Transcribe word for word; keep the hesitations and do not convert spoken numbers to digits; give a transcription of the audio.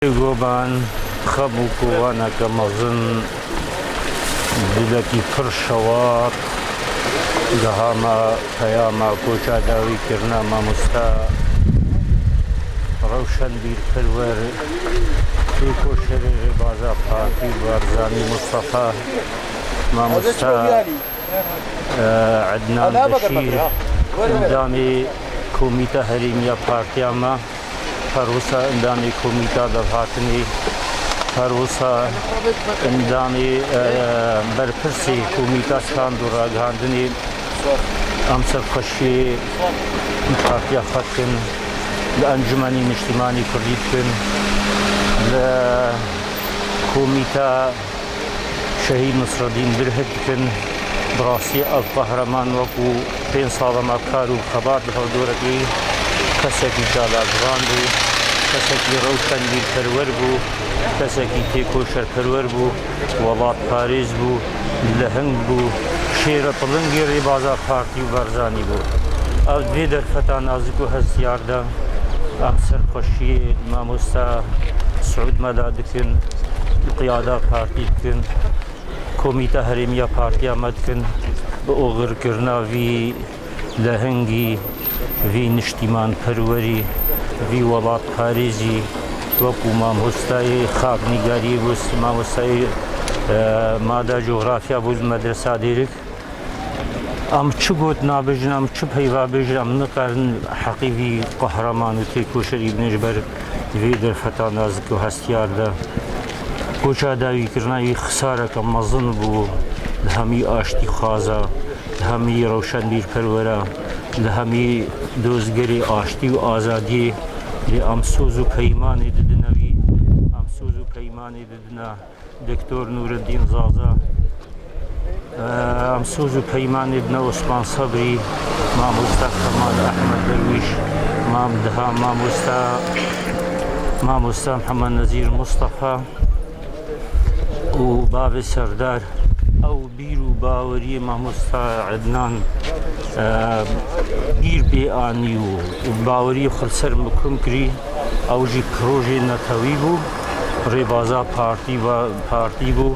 Goban, xem û kovaneke mezin, dilekî pir şewat, giha me peyama koça dawî kirina mamoste Rewşenbîr Perwer, têkoşerê rêbaza Partî Barzanî Mustafa, mamoste, e, Ednan Beşîr, endamê Komîta Herêmiya Partiya me. Her wisa endamê Komîta Levhatinê, her wisa endamê, e, berpirsê Komîta Çand û Ragihandinê, em serxweşiyê li partiya xwe dikin, li Encûmenî Niştimanî Kurdî dikin, li Komîta Şehîd Nisredîn Birhik dikin. Bi rastî ev qehreman wekû pênc sala me kar û xebat li hevdûrekî kesekî çalakvan bû, kesekî rewşenbîrperwer bû, kesekî têkoşerperwer bû, welatparêz bû, leheng bû, şêre pilingê rêbaza Partî û Barzanî bû. Ev di vê derfeta nazik û hestiyar de em serxweşiyê mamoste Siûd Mela dikin, qiyada partî dikin, komîta herêmiya partiya me dikin, bi oxirkirina vî lehengî, vî niştîmanperwerî, vî welatparêzî, wekû mamostayê xaknîgariyê bû, mamostayê, e, mada cografya bû li medresa Dêrik. Em çi gotina bijin, em çi peyva bijin, em nikarin heqî vî qehreman û têkoşerî bidin ji ber vê derfeta nazik û hestiyar de. Koça dawîkirina wî xisareke mezin bû li hemî aştîxwaza, li hemî rewşenbîrperwera, li hemî dozgerê aştî û azadiyê. Lê em soz û peymanê didine wî, em soz û peymanê didine Doktor Nûreddîn Zaza, em soz û peymanê didine Osman Sebrî, mamosta Kemal Ehmed Derwîş, mam diha mamosta, mamosta Mihemed Nezîr Mustafa û bavê Serdar. Ew bîr û baweriyê mamosta Ednan, e, bîr pê anî û, û baweriyê xwe li ser mikum kirî. Ew jî projeyê netewî bû, rêbaza partî va-, partî bû.